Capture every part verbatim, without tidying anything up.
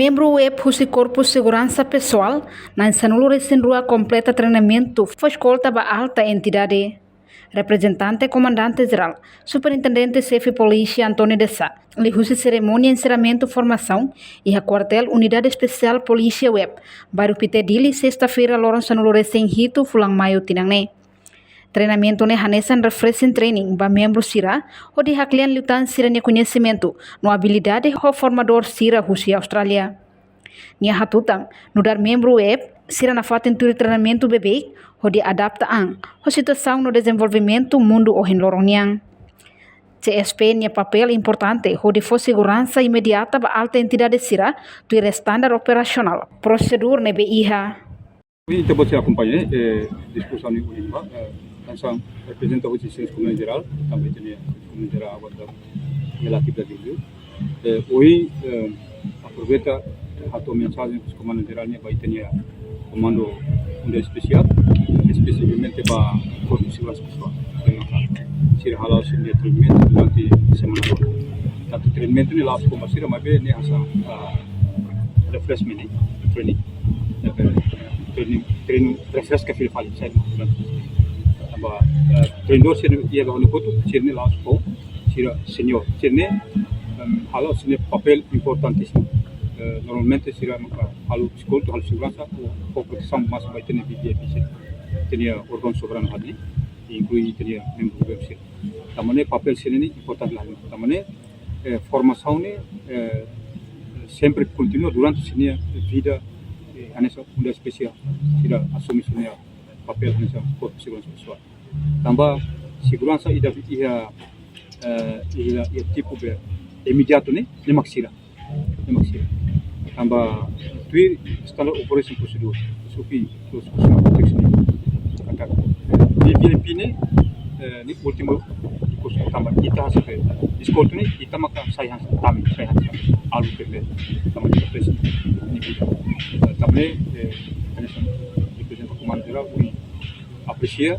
Membru web husi Korpu Seguransa Pesoál na'in-sanulu-resin-rua kompleta treinamentu fó eskolta ba alta entidade. Reprezentante Komandante Jerál, Superintendente Xefe Polísia António de Sá, liuhusi serimónia enserramentu formasaun iha Kuartél Unidade Espesiál Polísia Web, Bairru Pité, Dili, sesta-feira, loron sanulu-resin-hitu fulan Maiu tinan ne'e. Treinamentu ne'e hanesan refreshing training ba membru sira, hodi haklean liután sira-nia koñesimentu no abilidade ho formadór sira husi Austrália. Nia hatutan, nu'udar membru web, sira nafatin tuir treinamentu beibeik, hodi adapta an ho situasaun no dezenvolvimentu mundu ohin loron nian. C S P nia papél importante hodi fó seguransa imediata ba alta entidade sira, tuir estandar operasionál, prosedur ne'ebé iha. Ita-boot sira akompaña, eh, diskusaun ne'e ohin ba, eh, hanesan reprezenta husi Servisu Komandu Jerál, tanba ita-nia Servisu Komandu Jerál agora ita-nia atividade liu. Eh, ohin, eh, aproveita, eh, hato'o mensajen husi Komandu Jerál nian ba ita-nia Komandu Unidade Espesiál, espesifikamente ba Korpu Seguransa Pesoál. Sira hala'o sira-nia treinamentu durante semana toda. Tantu treinamentu ne'e la'ós kona-ba sira, maibé ne'e hanesan, ah, refreshment, eh, training. Ya, eh, training, training refreska fila fali, sai durante. Tanba, eh, treinadór sira iha ba hone kotu, sira ne'e la'ós foun, sira senior. Sira ne'e, em, hala'o sira-nia papél importantísimu. Eh, normalmente sira maka halo eskolta, halo seguransa, ho, ho protesaun másimu ba ita-nia V V I P sira. Ita-nia órgaun soberanu hanesan ne'e, inklui ita-nia membru governu sira. Tanba ne'e papél sira ne'e importante la. Tanba ne'e, eh, formasaun ne'e, eh, sempre kontinua durante sira-nia vida, eh, hanesan unidade espesiál. Sira asume sira-nia papél hanesan Korpu Seguransa Pesoál. Tanba seguransa ida iha, eh, iha, iha tipu be imediatu ne'e, ne'e mak sira. Ne'e mak sira. Tanba tuir standard operation procedure, S O P, terus kursu proteksi ne'e. Katak, eh, V V I P ne'e, eh, ne'e últimu kursu tanba ita hanesan eskolta ne'e, ita maka sai hanesan tame, sai hanesan alu P P, tanba ita presi ne'e vida. Eh, tanba ne'e, eh, hanesan reprezenta Komandu Jerál, ohin apresia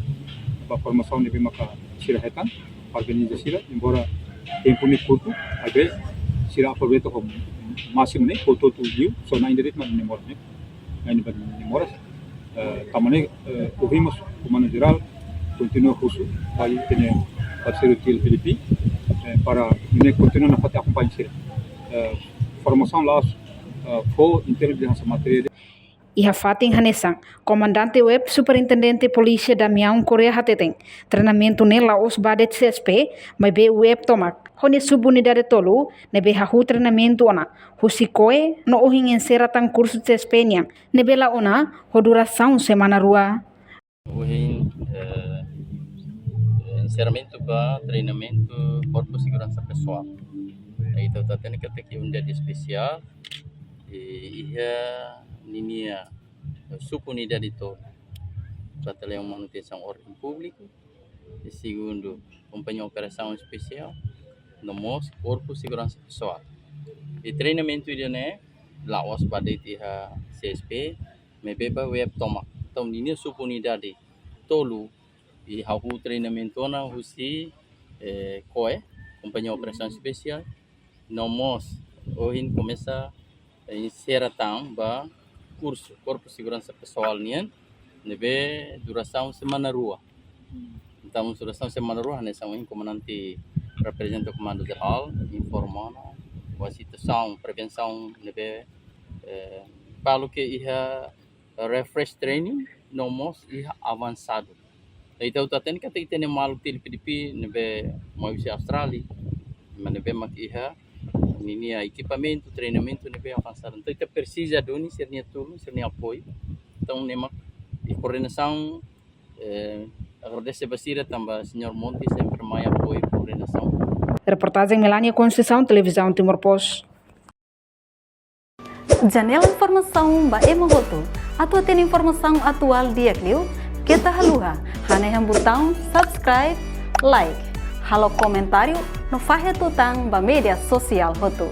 ba formasaun ne'ebé maka sira hetan, parabeniza sira, embora tempu ne'e kurtu, maibé sira aproveita ho másimu ne'e, hotu-hotu liu, só na'in de'it mak demora ne'e, na'in de'it mak demora. Eh, tanba ne'e, eh, ohin mós Komandu Jerál kontinua husu ba ita-nia parseiru T L P D P, eh, para nune'e kontinua nafatin akompaña sira. Eh, formasaun la'ós, eh, fó intelijen hanesan matéria. Iha fatin hanesan, Komandante Web Superintendente Polísia Damião Correia hateten, treinamentu ne'e la'ós ba de'it C S P, maibé web tomak, ho nia subunidade tolu, ne'ebé hahú treinamentu ona, husi COE, no ohin enserra tan kursu C S P nian, ne'ebé la'o ona, ho durasaun semana rua. Ohin, eh, enserramentu ba treinamentu Korpu Seguransa Pesoál. Ita hatene katak unidade espesiál, eh, iha ninia subunidade tolu. Batalhão Manutensaun Ordem Pública, i segundu, Kompañia Operasaun Espesiál, no mós Korpu Seguransa Pesoál. I treinamentu ida-ne'e, la'ós ba de'it iha C S P, maibé ba web tomak. Entaun, ninia subunidade tolu, i hahú treinamentu ona husi, eh, COE, Kompañia Operasaun Espesiál, no mós ohin komesa, eh, enserra tan ba kursu Korpu Seguransa Pesoál nian, ne'ebé durasaun semana rua. Entaun, durasaun semana rua, hanesan ohin komandante reprezenta Komandu Jerál, informa ona, ba situasaun, prevensaun, ne'ebé, eh, balu ke iha refresh training, no mós iha avansadu. Ita hatene katak ita-nia maluk T L P D P ne'ebé mai husi Austrália, maibé ne'ebé mak iha ninia ekipamentu, treinamentu ne'ebé avansadu. Entaun ita presiza duni sira-nia tulun, sira-nia apoiu. Entaun ne'e mak, i koordenasaun, eh, agradese ba sira tanba Señór Monti sempre mai apoiu koordenasaun. Reportajen Melania Conceição, Televizaun Timor Post. Janela informasaun ba ema hotu. Atu hatene informasaun atuál di'ak liu, keta haluha hanehan butaun subscribe, like, halo komentáriu no fahe tutan ba média sosiál hotu.